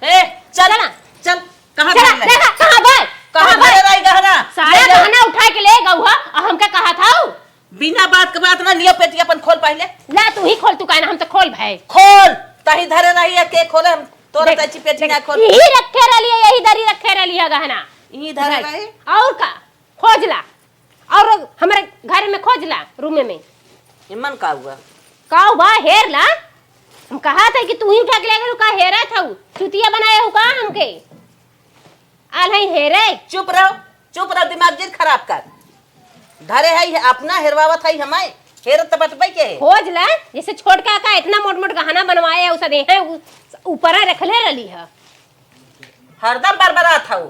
ए, चल चला। चल, कहाँ चला, भाग ले? देखा, कहाँ भाई? कहाँ कहाँ भाई? भाग रही गहना? सारा ले जा। गहना उठा के ले गऊ हा, और हमका कहा था उ? बिना बात के बात ना लियो, पेटिया अपन खोल पहिले। ला तू ही खोल, तू काहे ना, हम तो खोल भाई। खोल, तही धरे रही है, के खोले हम? तोरा देख, तैची पेटी देख, ना खोल। यही रखे रहली है, यही दरी रखे रहली है गहना। यही धरे भाई। रही? और का? खोज ला। और हमरे घर में खोज ला, रूम में। एमन का हुआ? का हुआ? हेर ला। हम कहा था कि तू ही उठा के ले गलू, का हेरा था उ? चुतिया बनाए हो का हमके? आल है हेरे। चुप रहो, चुप रहो, दिमाग जिन खराब कर। धरे है, अपना हेरवावत है हमारे, हेरत त बटबे के। खोज ला, जैसे छोटका का इतना मोट मोट गहना बनवाए है, उसे दे है, उ-, ऊपरा रखले रहली है। हरदम बरबरात हऊ,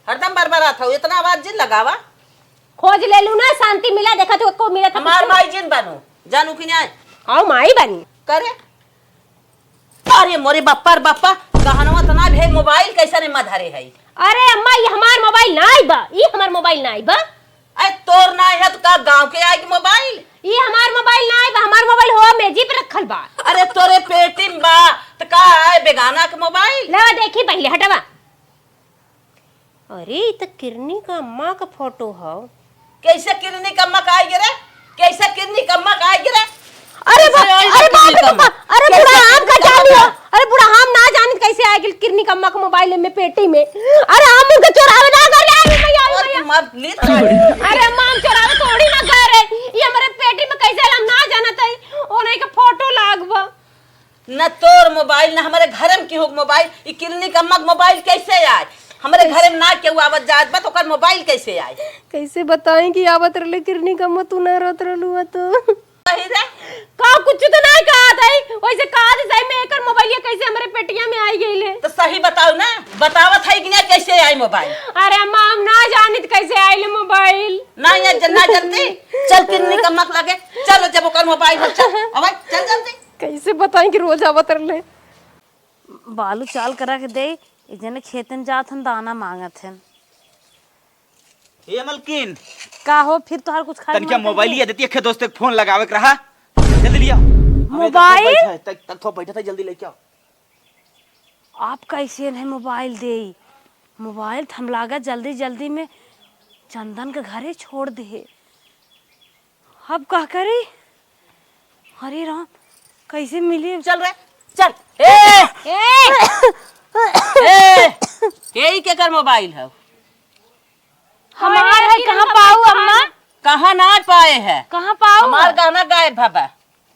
हरदम बरबरात हऊ, इतना आवाज जिन लगावा। खोज ले लू ना, शांति मिला, देखा तो एको मिला था हमार कुछ। माई जिन बनू, जानू कि नहीं? हाँ, माई बनी। करे? अरे मोरे बप्पा रे बप्पा, गहनवा तना भे मोबाइल कैसे ने मा धरे है? अरे अम्मा, ये हमार मोबाइल नाई बा, ये हमार मोबाइल नाई बा। अरे तोर नाई है तो का गाँव के आएगी मोबाइल? ये हमार मोबाइल नाई बा, हमार मोबाइल हो मेजी पे रखल बा। अरे तोरे पेटी में बा, तो का है बेगाना के मोबाइल? ला देखी पहले, हटावा। अरे, ई त किरनी का अम्मा का फोटो हौ। कैसे किरनी का अम्मा का आइ गे रे? कैसे किरनी का अम्मा का आइ गे रे? अरे बा-, कैसे आइ गे अरे बाप रे किरनी का बाप, अम्मा? अरे कैसे बूढ़ा, हम किरनी का का जानी अम्मा? हो? अरे बूढ़ा, हम ना जानी कैसे आइ गे किरनी का अम्मा का मोबाइल में पेटी में। अरे हम उनके चोरावे ना गए रे, अरे भैया, अरे और भैया। तुम अब ली तो अरे अम्मा, हम चोरावे थोड़ी ना गए रे। ये हमारे पेटी में कैसे आइल, हम ना जानत हई। ओ नहीं के फोटो लाग बा। न तोर मोबाइल, न हमारे घर में केहू के मोबाइल, ई किरनी का अम्मा के मोबाइल कैसे आए? हमरे घरे में ना केहू आवत जात बा, तो ओकर मोबाइल कैसे आई? कैसे बताई कि आवत रहले किरनी का मत तू ना रहत रहलू ह तो। सही रे। का कुछ तो नहीं कहा था, वैसे कहा था सही में एकर मोबाइल ये कैसे हमरे पेटिया में आई गई ले? तो सही बताओ ना, बतावत है कि ना कैसे आई मोबाइल? अरे अम्मा, हम ना जानित कैसे आइल मोबाइल। ना, ये ज-, ना जल्दी, चल किरनी का मत लगे, चल जब ओकर मोबाइल हो, चल, अब चल जल्दी। कैसे बताई कि रोज आवत रहले? बालू चाल करा के दे, ई जने खेते में जात हन, दाना मांगत हन। ए मलकिन। का हो, फिर तोहार कुछ खाए के तनिका मन मोबाइल कइले? ये देती है, दोस्त के फोन लगावे के रहा। जल्दी लिया। हमें तो मोबाइल? बैठा है, तक, तक थोड़ा बैठा था, जल्दी लेके आओ। आप कैसे नहीं मोबाइल देई? मोबाइल थम लागा जल्दी जल्दी में चंदन के घरे छोड़ दे। अब का करी? हरे राम, कैसे मिली? चल रे, चल। ए! ए! ए! के ई केकर मोबाइल है? हमार है, कहाँ पाऊ अम्मा? कहाँ ना पाए है? कहाँ पाऊ हमार है? गहना गायब भवा।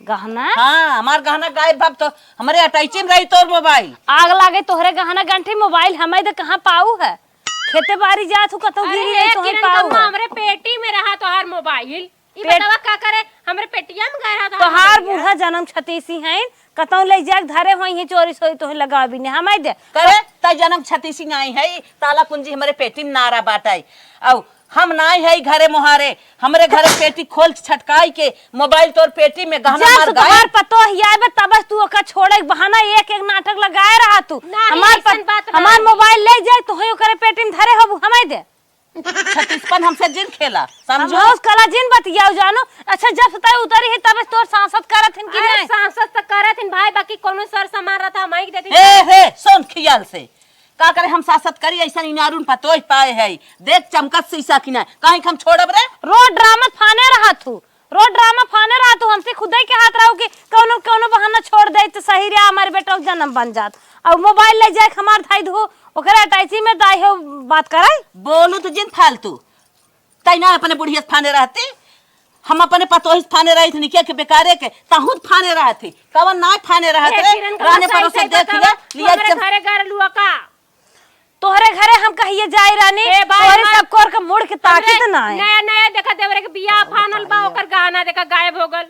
गहना? हाँ, हमार गहना गायब भव तो हमरे अटैची में रही तोर मोबाइल। आग लागे तोहरे गहना गंठी, मोबाइल हमें दे, कहाँ पाऊ है? खेते बारी जात हूँ, कतौ अरे गिरी हे रही, तोहे किरण पाऊ कम्मा, है। हमरे पेटी में रहा तोहार मोबाइल। ई पेट बतावा का करे, हमरे पेटिया में गए रहा तोहार तोहार मोबाइल। बूढ़ा जनम छतीसी हैं, कतौ ले जाके धरे होई है चोरी सोरी, तोहे लगा भी नहीं, हमें दे। करे, तै जनम छतीसी नहीं है, ताला कुंजी हमरे पेटी में ना रहा बाटै। औ हम नाई है घरे मोहारे, हमरे घरे पेटी खोल छटकाई के मोबाइल तोर पेटी में गहना जब मार से गए। तोहार पतोह आवे तब से तू ओकर छोड़े के बहाना एक एक नाटक लगाए रहा तू। नाही, हमार अइसन पत-, बात ना हमार है। मोबाइल ले जाए तो ही ओकरे पेटी में धरे होबू, हमें दे। छत्तीसपन हमसे जिन खेला, हम समझो? होश कला जिन बतियाओ जानो। अच्छा, जब से तय उतरी है तब से तोर सांसत करत हिन कि अरे नहीं? सांसत तो करत हिन भाई, बाकी कोनो सर सामान रहता हम ही देती। हे, हे, सुन खियाल से। का करे हम सासत करी, अइसन इनारून पतोह पाए है। देख चमकत शीशा की ना, कहीं हम छोड़ब रे? रोज ड्रामा फाने रहा तू, रोज ड्रामा फाने रहा तू। हमसे खुदे के हाथ रहू कि कौनो, कौनो बहाना छोड़ दे तो सही रे, हमारे बेटा के जन्म बन जात। और मोबाइल ले जाए हमार धाई धो, ओकरे अटैची में दाई हो बात करे। बोलू तो जिन फालतू, तै ना अपने बुढ़िया से फाने रहती, हम अपने पतोही से फाने रही थी, निकिया के बेकारे के, तहूँ फाने रहती, कवन ना फाने रहत ए, रे, किरण, कौन राने सही परोसे सही देख बतावा, ले, लिया तोहरे जब घरे गरलुआ का? तोहरे घरे हम कहिए जाए रानी, ए, भाई, तोहरे हमार सब कोर के मुड़ के ताकी हमरे तो ना है। नया, नया देखा देवरे के बियाह फानल बा, ओकर गहना देखा गायब हो गल।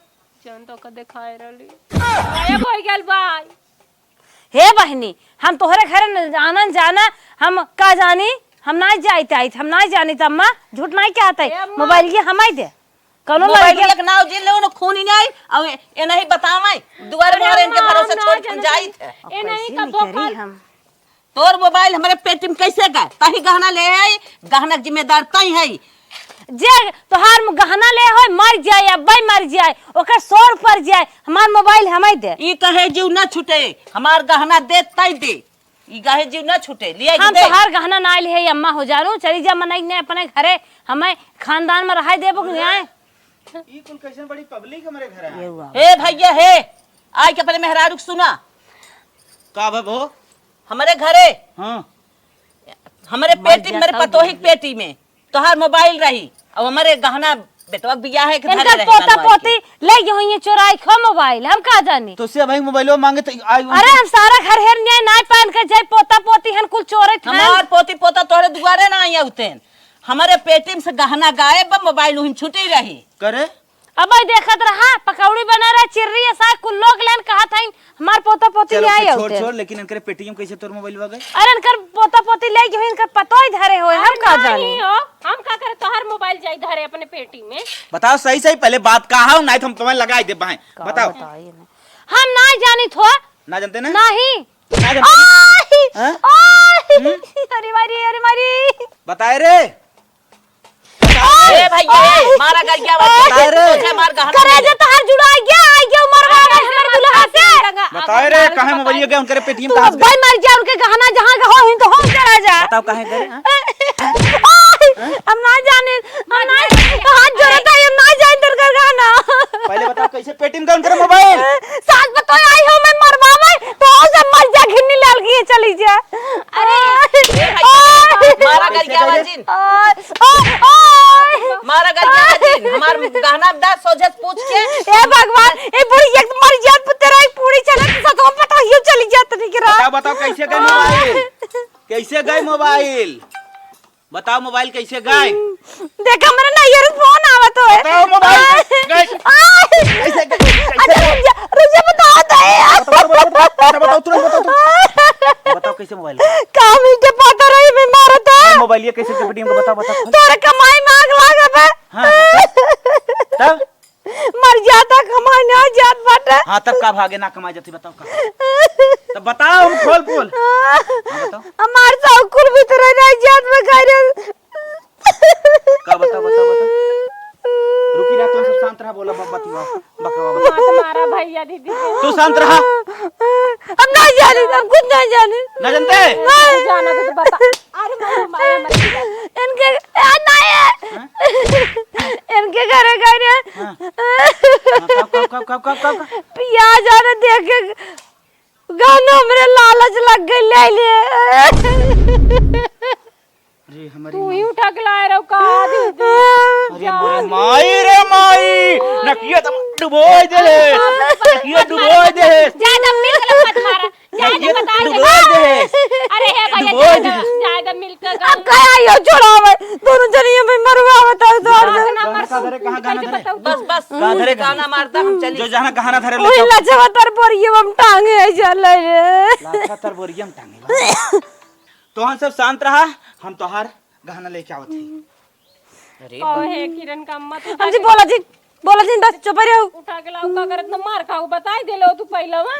जौन तो ओकर देखाए रहली। गायब हो गल भाई। हे बहिनी, हम तोहरे घरे न-, आना न जाना, हम का जानी, हम ना जाइत आइत, हम ना जानी त अम्मा, झूठ नहीं कहत है। ए अम्मा। मोबाइल ये हमाई दे। कौनो मोबाइल लड़के के नाव जिन लेउ न खून ही नहीं, और ए, ए नहीं बतावे, दुआरे अरे मोहरे इनके अम्मा, भरोसे हम ना छोड़ के जानी। जाइत है। ए नहीं कैसे कबो निकरी कल हम? तोर मोबाइल हमरे पेटी में कैसे गए? तही गहना ले है, गहना के जिम्मेदार तही है। जे तोहार गहना ले होय, मर जाए, अब्बे मर जाए, ओकर सोर पर जाए, हमार मोबाइल हमें दे। ई कहे जीव ना छूटे, हमार गहना दे तय दे, ई कहे जीव ना छूटे, लिया के हम दे। तोहार गहना ना ले है, अम्मा हो जानू, चली जा मनई ने अपने घरे, हमें खानदान में रहाई देबो कि नहीं? ई कुल कैसन बड़ी पब्लिक हमरे घरे आए। ये हुआ। हे भैया हे, आइ के अपने मेहरारू के सुना। का बा बो? हमरे घरे। हाँ। हमरे मर पेटी, जा हमरे तब पतोही के बोली। पेटी में तोहार मोबाइल रही, अब हमरे गहना बेटवा के बियाह है कि इनकर धरे रहे पोता बनवाई के। पोती ले गई होई चोराई खो मोबाइल, हम का जानी। तो से भाई मोबाइलो मांगे तो आई अरे हम सारा घर हेर न्याय नाय पान के जाए, पोता पोती हन कुल चोरे थे। हमार पोती पोता तोहरे दुआरे ना आई उतेन। हमरे पेटी में से गहना गायब बा, मोबाइल उहिम छूटी रही। करे? अब आई देखत रहा, पकौड़ी बना रहा, चिर्री ऐसा कुल लोग लेन कहत हईन, हमार पोता पोती चलो, ले आए छोड़, होते। छोड़, लेकिन इनकरे पेटी में कैसे तोर मोबाइल बा गए? अरे इनकर पोता पोती ले गई, इनकर पतो ही धरे होए, हम अरे का नहीं जानी? हो, हम का करे तोहार मोबाइल जाई धरे अपने पेटी में? बताओ सही सही, पहले बात का हो, नहीं तो हम तुम्हें लगाई दे बाहें। का बताओ। बताई नहीं। हम नहीं जानी थो। ना जानते ना? नहीं। ना जानते ना? आही! हाँ? आही! हम्म? अरे मारी, अरे मारी। बताए रे। ए भैया, ए, मारा गरिया वाला। बताए रे। तुझे मार गहना करे मिले। जे तहार जुड़ा आ गया, आ गया उमर वाला अरे, हमर दुल्हा से। बताए रे, काहे मोबाइल गए उनकरे पेटी में तू कहाँ से? भाई मर जा, उनके गहना जहाँ का हो, हिन तो हो चला जा। बताओ काहे गए, हाँ? आही! हम ना जाने, हम ना, हाथ जोड़ता है, हम ना जाने तेरे घर गहना। पहले बताओ कैसे पेटी में गए उनकरे मोबाइल? सास बतोय आई हो, मैं मरवावे, तो से मर जा, घिन्नी लाल की चली जा। अरे, ए भाई, मारा गरिया वाला जिन। मारा गरिया वाला जिन। हमार गहना दा सोझे से पूछ के। ए भगवान, ए बुढ़िया के मर जात, तेरा एक पूरी चले, तो सतवा पता हियो चली जात नहीं के रहा। बताओ, बताओ, कैसे गए मोबाइल? कैसे गए मोबाइल? बताओ मोबाइल कैसे गए? देख, हमरे नैहर से फोन आवत होए। बताओ मोबाइल आय, गए। आय। कैसे गए? कैसे अच्छा, गए? रुक जा, रुक जा, बताओ तो। बताओ, बताओ, बताओ, बताओ, तुरंत बताओ, तुरंत। बताओ कैसे मोबाइल गए? का मीठे पातर रही में मारत है। मोबाइल ये कैसे चपटी हमको बताओ, बताओ। तोरे कमाई में आग लागे बे। हाँ, तब? तब? मर जाता, कमाई ना जात बाटे। हाँ, तब का भागे ना कमाई जाती, बताओ का? तब बताओ, हम खोल पोल। हाँ, बताओ। हमार सब कुल भीतर रह जात में कह रहे। का बताओ, बताओ, बताओ। रुकी रहा, तुम सब शांत रहा, बोला, बक-, बतिया, बकवा, बकवा। मत मारा भैया दीदी के। तू शांत रहा। हम नहीं जाने, हम कुछ नहीं जाने। ना जानते? नहीं। जाना तो बता। अरे माया, माया मत कर। इनके, ए, नहीं है। हाँ? इनके घरे गए रे। हाँ। हाँ, कब, कब, कब? पियाज और देख के गाना हमरे लालच लग गई, ले लिए। अरे, हमारी तू ही माई। उठा के लाए रहो का, दीदी? अरे, मोरे माई रे माई, नकिया तो डुबोए दे रे, नकिया डुबोए दे रे। ज्यादा मिल के मत मारा। जाए दे, ये बता दे। डुबोए दे। अरे हे भैया, डुबोए जाए दे, दे। जाए दे, मिलकर अब गाँव। का आइयो छोड़ावे? दोनों जनिया में मरवावत है, छोड़ दे। गाना का धरे, कहाँ गाना कैसे धरे? बताऊँ? बस, बस, कहाँ धरे गाना? मारता, हम चली। जो जहाँ कहाँ ना धरे, ले वही चल। लचवा तर बोरिया में टांगे है, चल रे। लचवा तर बोरिया में टांगे बा। तो हम सब शांत रहा, हम तोहार गहना लेके आवत ही। अरे कहो बा- हे किरण का अम्मा, तू हम जी जाके बोला जी, बोला जी, बस चुप रहो। उठा के लाओ, का करत ना मार खाओ, बताई दे लो तू पहला वहाँ।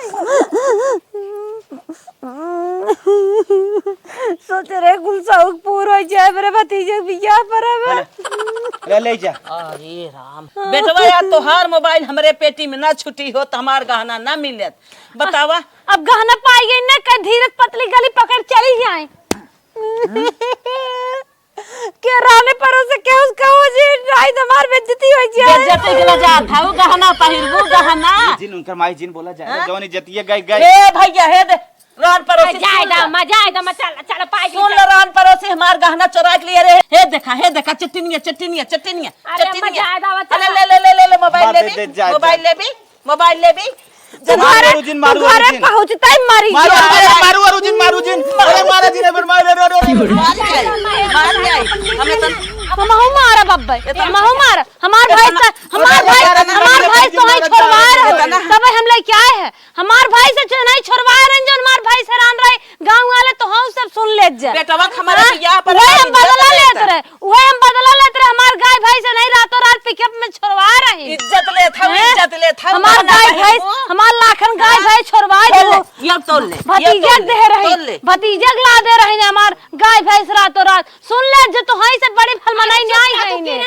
सोच रहे कुल शौक पूर हो जाए, मेरे भतीजे के बियाह पर अब। ले, ले, ले जा। अरे राम, बेटवा यार, तोहार मोबाइल हमरे पेटी में ना छुटी हो, तो हमार गहना ना मिलत। बतावा। अब गहना पाई गई ना, कहीं धीरज पतली गली पकड़ चली जाए। के राने परोसे के उसका हो जी, राई हमार बेइज्जती हो जाए। बेइज्जती के ना जात है, वो गहना पहिरबू, गहना। ये जिन उनकर माई जिन बोला जाए, हाँ? जौन इज्जतिया गई, गई। ए भैया, हे दे, रान परोसी, जाए सुन दा, ले। मजा आए दा, मत चल, चल, पाई सुन ले, रान परोसी हमार गहना चोरा के लिए रे। हे देखा, हे देखा, चटिनिया, चटिनिया, चटिनिया, अरे, चटिनिया। मजा आए दा, मत अरे, चल। ले, ले, ले, ले, ले, मोबाइल मार ले दे, भी, दे, जा, मोबाइल जा। ले भी। मोबाइल लेबी? जब मारू घरे, अरुजिन, मारू घरे अरुजिन। पहुँचते ही मरी मारू, जाए। अरे, मारू अरुजिन, मारू अरुजिन। अरे, मारा जिन, अरे, मार, अरे, अरे, अरे। मार जाए, मार जाए। हमें तो हमहू मारा बब्बे, इतना हमहू मारा। हमार भाई इतना से, हमार भाई, इतना हमार भाई तो है इतना छोड़वा रहे। इतना तब हम लेके आए हैं। हमार भाई से छो-, नहीं छोड़वा रहे, जो हमार भाई से रान रहे। गाँव वाले तो हम सब सुन लेत जा। बेटवा के हमारे हाँ? बियाह पर वही हम बदला लेत रहे, वही हम बदला लेत रहे, हमार गाय भैंस नहीं रातों रात पिकअप में छोड़वा रहे। इज्जत लेत हऊ, हैं? इज्जत लेत हऊ, हमार गाय भैंस, हमार लाखन गाय भैंस छोड़वा दे। ये तोल ले, ये भतीजे तोल ले, दे रही, तोल ले। भतीजे के ला दे रही हमार गाय भैंस रातों रात। सुन ले, जो तो हई से बड़ी भलमनाई न्याय है इन्हें।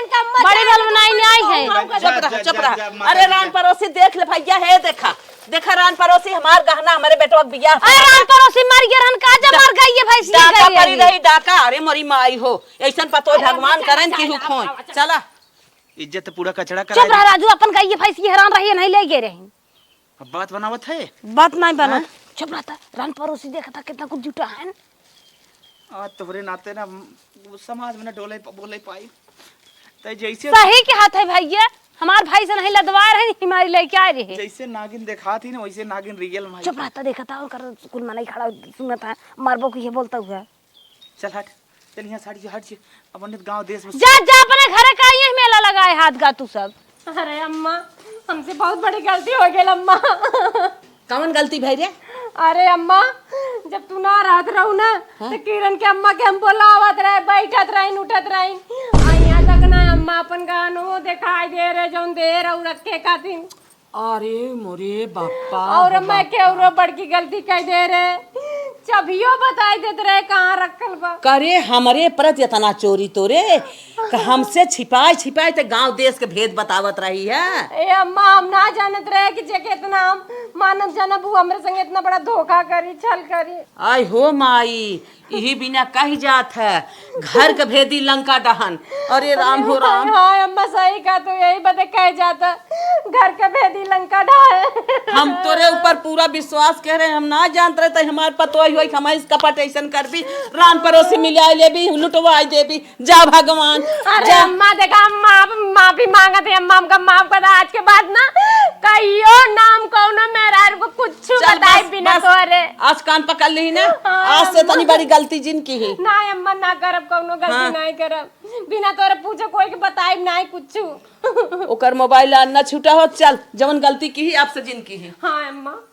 बड़ी भलमनाई न्याय है। चुप रहा, चुप रहा। अरे रान परोसी देख ले भैया, हे देखा, देखा रान परोसी हमार गहना, हमारे बेटवा के बियाह अरे रान परोसी मर गए रहन का, जब मर गई ये भैंस ये डाका गई परी है। रही, डाका। अरे मोरी माई हो, ऐसन पतोह अरे भगवान अम्मा, करन चला, की चला, हुखों। आवा, आवा, चला। चला। इज्जत पूरा कचड़ा चुप करा रहा दी। राजू, अपन गई ये भैंस ये हैरान रही है, नहीं ले गए रही। अब बात बनावत है। बात नहीं बनत। हैं? चुप रहता, रान परोसी देखता कितना कुछ जुटा है। आज तोहरे नाते ना, वो समाज में ना डोले प-, बोले पाई। तै जैसे सही के हाथ है भैया, हमार भाई से नहीं लदवा रहे, हमारी लेके आए रहे। जैसे नागिन देखा थी ना, वैसे नागिन रियल में आई। चुप रहता, देखता और कर, कुल मनाई खड़ा सुनता है, मारबो की ये बोलता हुआ। चल हट, चल यहाँ से हट जे, हट जे। अब अन्य गाँव देश में जा, जा अपने घरे का, ये मेला लगाए हाथ गा तू सब। अरे अम्मा, हमसे बहुत बड़ी गलती हो गई अम्मा। कौन गलती भाई रे? अरे अम्मा, जब तू ना रहत रहू ना, हाँ? तो किरण के अम्मा के हम बोलावत रहे, बैठत रहीन, उठत रहीन। आ यहाँ तक ना अम्मा अपन गानो दिखाई दे रहे, जौन दे रहू रखे खातिर। अरे मोरे बापा और हो मैं बापा। केवरो बड़की गलती कह दे रहे, चबियो बताई देत रहे कहाँ रखल बा। करे हमरे परत इतना चोरी तोरे, क-, हमसे छिपाए छिपाए ते गांव देश के भेद बतावत रही है। ए अम्मा, हम ना जानत रहे कि जेके इतना हम मानब जानब, वो हमरे संगे इतना बड़ा धोखा करी, छल करी। आय हो माई, इही बिना कही जात है, घर के भेदी लंका डहन। अरे राम हो राम। हाँ अम्मा, सही कहा तू, यही बदे कहे जाता, घर के भेदी लंका डहन। हम तोरे ऊपर पूरा विश्वास कह रहे, हम ना जानत रहे, तो हमार पतोह होई, हम इस कपट ऐसन करबी, रान परोसी मिलाए लेबी, लुटवाई देबी। जा भगवान, अरे अम्मा, देखा, हम माफ, माफी मांगत है अम्मा, हमका माफ कर दा। आज के बाद ना कहियो ना हम कौनो मेहरारू को कुछ बताई बिना तोरे। आज कान पकड़ ली ना। हाँ, आज से तनी बड़ी गलती जिन की ही। ना अम्मा, ना करब, कौनो गलती हाँ। नहीं करब। बिना तोरे पूछे कोई के बताई नहीं कुछ। ओकर मोबाइल ना छूटा हो। चल, जवन गलती की ही आपसे जिन की ही। हाँ अम्मा।